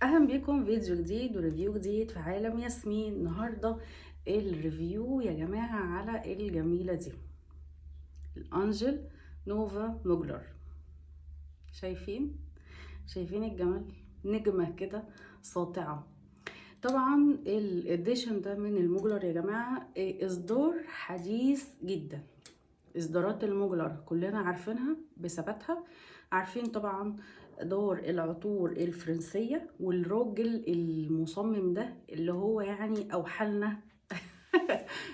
اهلا بيكم فيديو جديد و review جديد في عالم ياسمين. النهارده ال review يا جماعة على الجميلة دي، الانجل نوفا موجلر. شايفين الجمال؟ نجمه كده ساطعه. طبعا ال edition ده من الموجلر يا جماعة اصدار حديث جدا. اصدارات الموجلر كلنا عارفينها بثباتها، عارفين طبعا دار العطور الفرنسية والراجل المصمم ده اللي هو يعني أوحلنا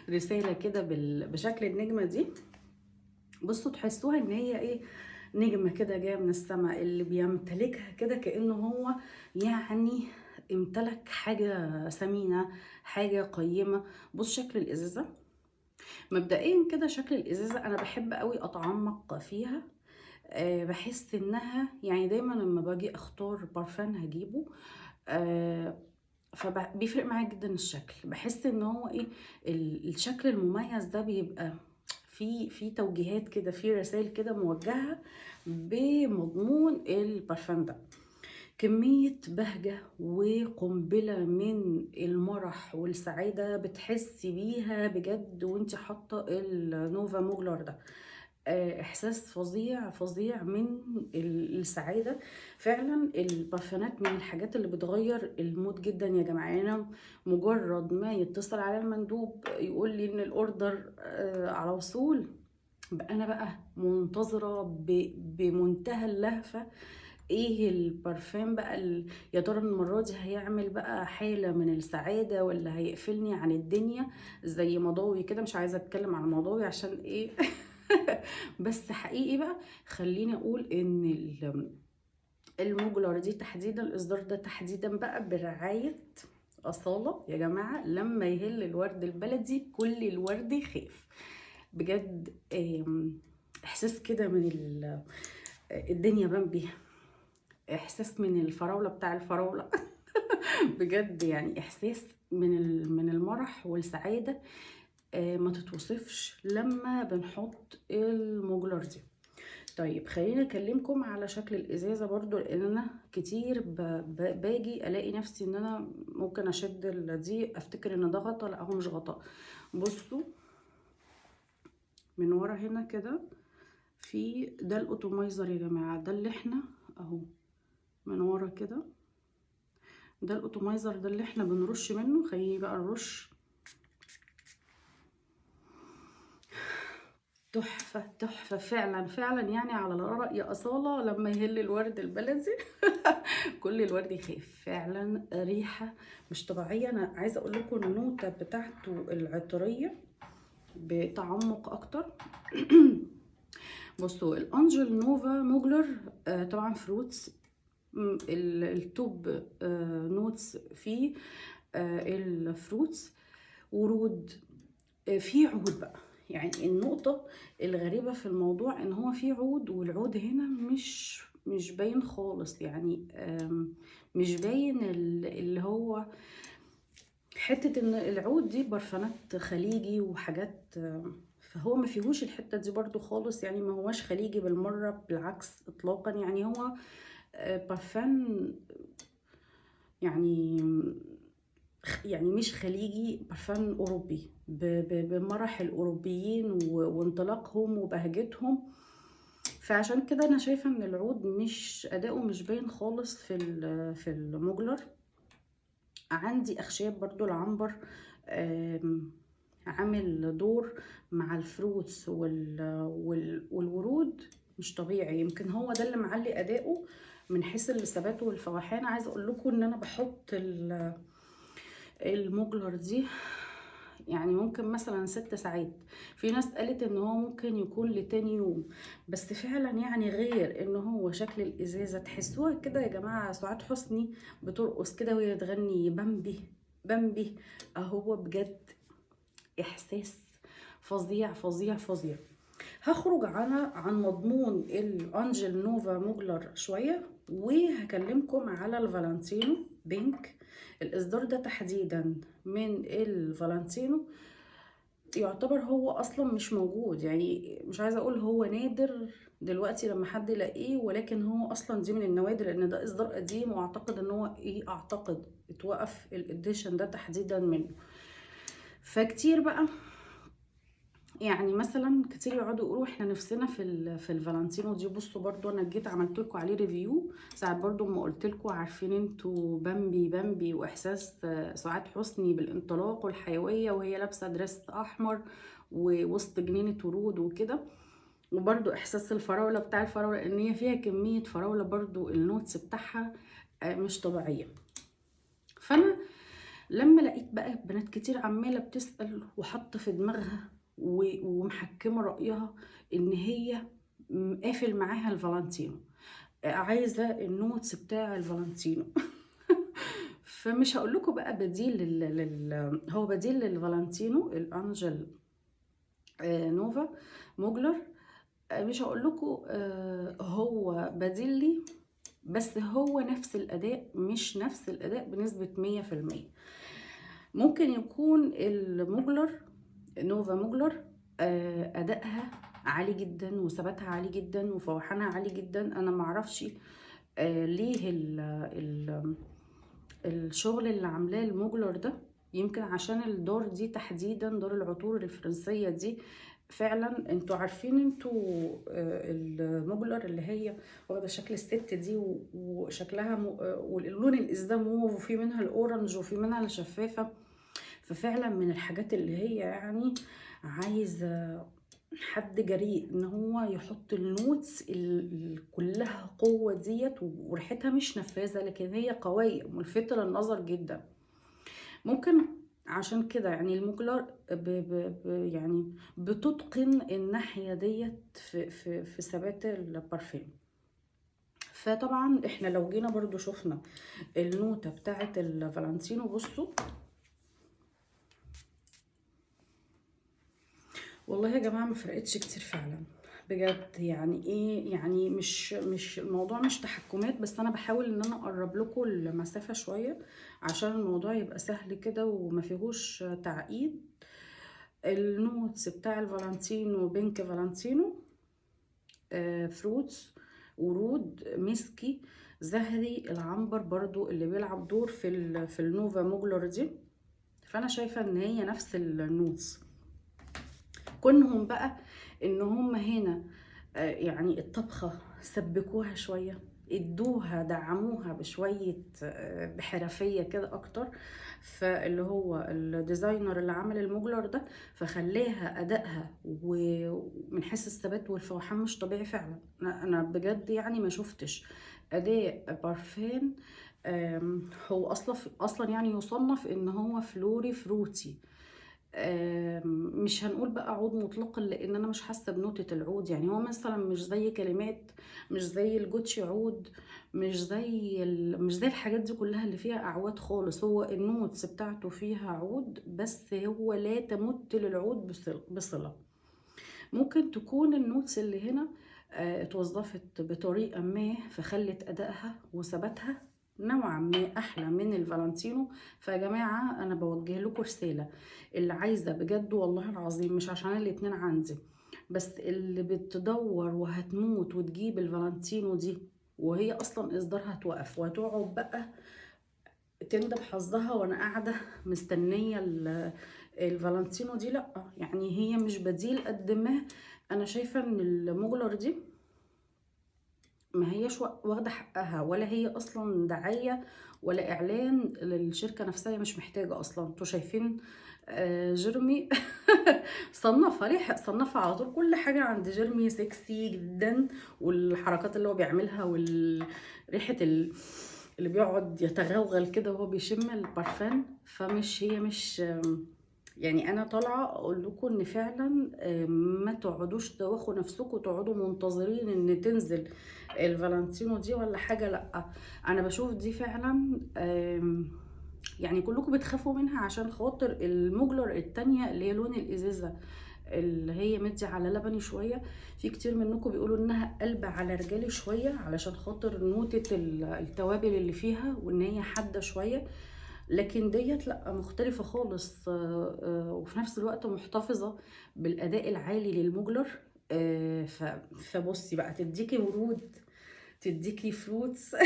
رسالة كده بشكل النجمة دي. بصوا تحسوها ان هي ايه، نجمة كده جاية من السماء، اللي بيمتلكها كده كأنه هو يعني امتلك حاجة ثمينة، حاجة قيمة. بص شكل الإزازة مبدئيا كده، شكل الإزازة أنا بحب قوي أتعمق فيها. بحس انها يعني دايما لما باجي اختار برفان هجيبه، فبيفرق معايا جدا الشكل. بحس ان هو ايه، الشكل المميز ده بيبقى في توجيهات كده، في رسائل كده موجهة بمضمون البرفان ده. كمية بهجة وقنبلة من المرح والسعادة بتحسي بيها بجد وانت حاطة النوفا موجلر ده. احساس فظيع فظيع من السعادة. فعلا البرفانات من الحاجات اللي بتغير ال mood جدا يا جماعة. انا مجرد ما يتصل على المندوب يقول لي ان ال order على وصول، بقى انا بقى منتظره بمنتهى اللهفه ايه البرفان بقى، يا ترى المرة دي هيعمل بقى حاله من السعادة ولا هيقفلني عن الدنيا زي مضاوي كده. مش عايزه اتكلم عن مضاوي عشان ايه بس حقيقي بقى خليني اقول ان الموجلر دي تحديدا، الاصدار ده تحديدا بقى برعاية اصاله يا جماعة، لما يهل الورد البلدي كل الورد يخاف بجد. احساس كده من الدنيا بامبي، احساس من الفراوله بتاع الفراوله بجد، يعني احساس من المرح والسعادة ما تتوصفش لما بنحط الموجلر دي. طيب خليني اكلمكم على شكل الازازه برضو، لان انا كتير باجي الاقي نفسي ان انا ممكن اشد دي افتكر ان ده غطا، لا هو مش غطا. بصوا من ورا هنا كده في ده ال atomizer يا جماعة، ده اللي احنا اهو من ورا كده، ده ال atomizer ده اللي احنا بنرش منه. خليني بقى نرش. تحفة تحفة فعلا فعلا، يعني على رأي أصالة لما يهل الورد البلدي كل الورد يخاف. فعلا ريحة مش طبيعية. أنا عايزة أقول لكم النوتة بتاعته العطرية بتعمق أكتر. بصوا الأنجل نوفا موجلر طبعا fruits، ال top notes فيه ال fruits، ورود، فيه عود بقى. يعني النقطة الغريبة في الموضوع ان هو فيه عود، والعود هنا مش باين خالص، يعني مش باين اللي هو حتة ان العود دي برفانات خليجي وحاجات، فهو ما فيهوش الحتة دي برضو خالص، يعني ما هواش خليجي بالمرة، بالعكس اطلاقا. يعني هو برفان يعني مش خليجي، برفان أوروبي بمرح الأوروبيين وانطلاقهم وبهجتهم. فعشان كده أنا شايفة إن العود مش أداؤه مش باين خالص في الموجلر. عندي أخشاب برضو، العنبر عامل دور مع ال fruits والورود مش طبيعي. يمكن هو ده اللي معلي أداؤه من حيث الثبات والفواحان. عايزة أقول لكم إن أنا بحط الموجلر دي يعني ممكن مثلا 6 ساعات، في ناس قالت ان هو ممكن يكون لتاني يوم، بس فعلا يعني غير ان هو شكل الازازه تحسوها كده يا جماعة، سعاد حسني بترقص كده وهي تغني بامبي بامبي، اهو بجد احساس فظيع فظيع فظيع. هخرج عن مضمون الانجل نوفا موجلر شوية وهكلمكم على الفالنتينو pink. الإصدار ده تحديدا من الفالنتينو يعتبر هو اصلا مش موجود، يعني مش عايزه اقول هو نادر دلوقتي لما حد يلاقيه، ولكن هو اصلا دي من النوادر لان ده اصدار قديم، واعتقد ان هو ايه، اعتقد اتوقف ال edition ده تحديدا منه. فكتير بقى يعني مثلا كتير يقعدوا يقولوا احنا نفسنا في الفالنتينو دي. بصوا برضو انا جيت عملت لكم عليه review ساعات برضو ما قلت لكم، عارفين انتوا بامبي بامبي واحساس سعاد حسني بالانطلاق والحيوية وهي لابسه dress احمر ووسط جنينة ورود وكده، وبرضو احساس الفراوله بتاع الفراوله ان هي فيها كمية فراوله برضو ال notes بتاعها مش طبيعية. فانا لما لقيت بقى بنات كتير عماله بتسال وحاطه في دماغها ومحكمه رايها ان هي قافل معاها الفالنتينو، عايزه ال notes بتاع الفالنتينو. فمش هقول لكم بقى بديل هو بديل للفالنتينو الانجل نوفا موجلر، مش هقول لكم هو بديل لي، بس هو نفس الاداء، مش نفس الاداء بنسبة 100%. ممكن يكون الموجلر نوفا موجلر ادائها عالي جدا وثباتها عالي جدا وفوحانها عالي جدا. انا معرفش ليه ال ال الشغل اللي عاملاه الموجلر ده، يمكن عشان الدار دي تحديدا، دار العطور الفرنسية دي فعلا. انتوا عارفين انتوا الموجلر اللي هي واخده شكل الست دي وشكلها واللون الازاز موف، وفي منها ال orange وفي منها الشفافه. ففعلا من الحاجات اللي هي يعني عايزه حد جريء ان هو يحط ال notes اللي كلها قوة ديت، وريحتها مش نفاذه لكن هي قوية ملفته للنظر جدا. ممكن عشان كده يعني الموجلر ب ب ب يعني بتتقن الناحية ديت في في في ثبات البارفان. فطبعا احنا لو جينا برضو شفنا النوتة بتاعت الفالنتينو، بصوا والله يا جماعة ما فرقتش كتير فعلا بجد. يعني ايه يعني مش الموضوع مش تحكمات، بس انا بحاول ان انا اقرب لكم المسافة شوية عشان الموضوع يبقى سهل كده وما فيهوش تعقيد. ال notes بتاع الفالنتينو pink فالنتينو، fruits، ورود، مسكي، زهري، العنبر برضو اللي بيلعب دور في النوفا موجلر دي. فانا شايفة ان هي نفس ال notes، كونهم بقى ان هم هنا يعني الطبخة سبكوها شوية، ادوها دعموها بشوية بحرفية كده اكتر. فاللي هو ال designer اللي عمل الموجلر ده فخلاها ادائها ومن حيث الثبات والفوحان مش طبيعي فعلا. انا بجد يعني ما شفتش اداء بارفان هو اصلا يعني يصنف ان هو flowery fruity، مش هنقول بقى عود مطلقا لان انا مش حاسه بنوتة العود. يعني هو مثلا مش زي كلمات، مش زي الجوتشي عود، مش زي مش زي الحاجات دي كلها اللي فيها اعواد خالص. هو ال notes بتاعته فيها عود بس هو لا تمت للعود بصله. ممكن تكون ال notes اللي هنا اتوظفت بطريقة ما فخلت ادائها وثباتها نوعا ما احلى من الفالنتينو. فيا جماعة انا بوجه لكم رسالة، اللي عايزه بجد والله العظيم مش عشان الاتنين عندي، بس اللي بتدور وهتموت وتجيب الفالنتينو دي وهي اصلا اصدارها هتوقف وهتقعد بقى تندب حظها وانا قاعدة مستنيه الفالنتينو دي، لا يعني هي مش بديل قد ما انا شايفه ان الموجلر دي ما هيش واخده حقها، ولا هي اصلا دعاية ولا اعلان للشركة نفسها، مش محتاجه اصلا. انتوا شايفين جيرمي صنفها ليه؟ صنفها على طول. كل حاجة عند جيرمي سكسي جدا، والحركات اللي هو بيعملها والريحه اللي بيقعد يتغوغل كده وهو بيشم البارفان. فمش هي مش يعني انا طالعه اقول لكم ان فعلا ما تقعدوش تدوخوا نفسكم وتقعدوا منتظرين ان تنزل الفالنتينو دي ولا حاجة. لا انا بشوف دي فعلا يعني كلكم بتخافوا منها عشان خاطر الموجلر التانية اللي هي لون الازازه اللي هي مدي على لبني شوية، في كتير منكم بيقولوا انها قلب على رجالي شوية علشان خاطر نوتة التوابل اللي فيها وان هي حادة شوية. لكن ديت لا، مختلفة خالص، وفي نفس الوقت محتفظة بالأداء العالي لل Mugler. فبصي بقى، تديكي ورود، تديكي fruits،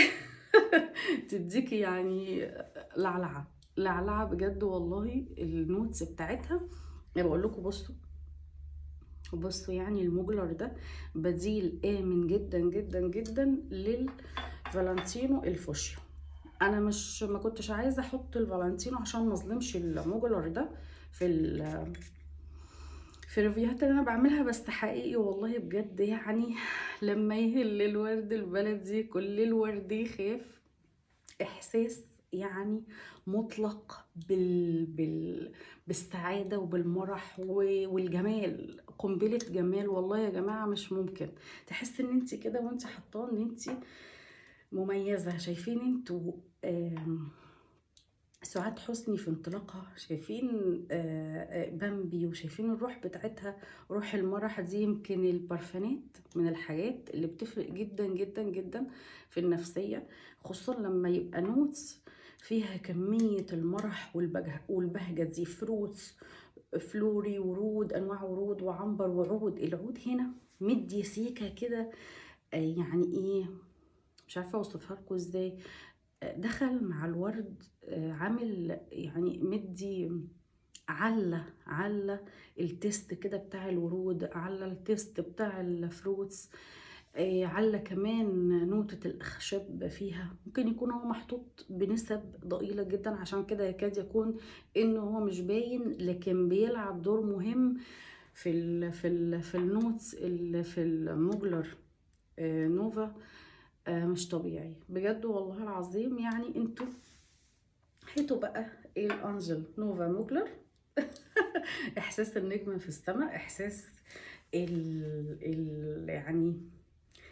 تديكي يعني لعلعة لعلعة بجد والله. ال notes بتاعتها انا بقول لكم، بصوا بصوا، يعني ال Mugler ده بديل آمن جدا جدا جدا للفالنتينو الفوشيا. انا مش ما كنتش عايزه احط الفالنتينو عشان ما اظلمش ال Mugler ده في ال review هات اللي انا بعملها، بس حقيقي والله بجد يعني لما يهل الورد البلدي كل الورد يخاف. احساس يعني مطلق بالسعادة وبالمرح والجمال، قنبلة جمال والله يا جماعة. مش ممكن تحس ان انت كده وانت حطاه ان انت مميزة. شايفين انتوا سعاد حسني في انطلاقها، شايفين بامبي، وشايفين الروح بتاعتها، روح المرح دي. يمكن البارفانات من الحاجات اللي بتفرق جدا جدا جدا في النفسية، خصوصا لما يبقى notes فيها كمية المرح والبهجة دي، fruits flowery، ورود، انواع ورود وعنبر وعود. العود هنا مدي سيكة كده، يعني ايه، مش عارفة اوصفها لكم ازاي. دخل مع الورد، عامل يعني مدي على ال taste كده بتاع الورود، على ال taste بتاع ال fruits، على كمان نوتة الأخشاب فيها. ممكن يكون هو محطوط بنسب ضئيلة جدا، عشان كده يكاد يكون إنه هو مش باين، لكن بيلعب دور مهم في ال notes اللي في ال Mugler Nova. مش طبيعي بجد والله العظيم. يعني انتوا هاتوا بقى ايه ال Angel Nova Mugler، احساس النجم في السماء، احساس ال ال يعني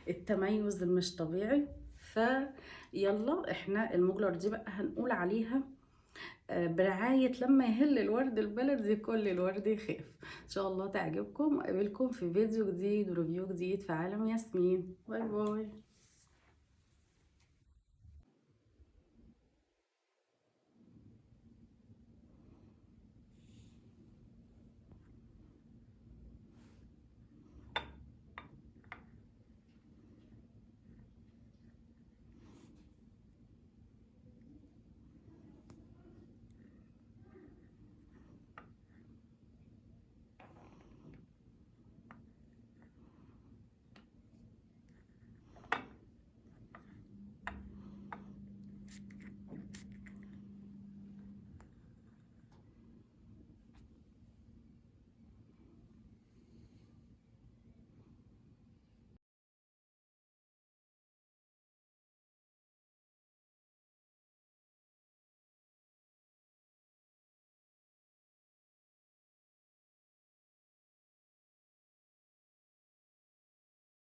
التميز المش طبيعي. فيلا احنا ال Mugler دي بقى هنقول عليها برعاية لما يهل الورد البلدي كل الورد يخاف. ان شاء الله تعجبكم، واقابلكم في فيديو جديد و review جديد في عالم ياسمين. bye bye.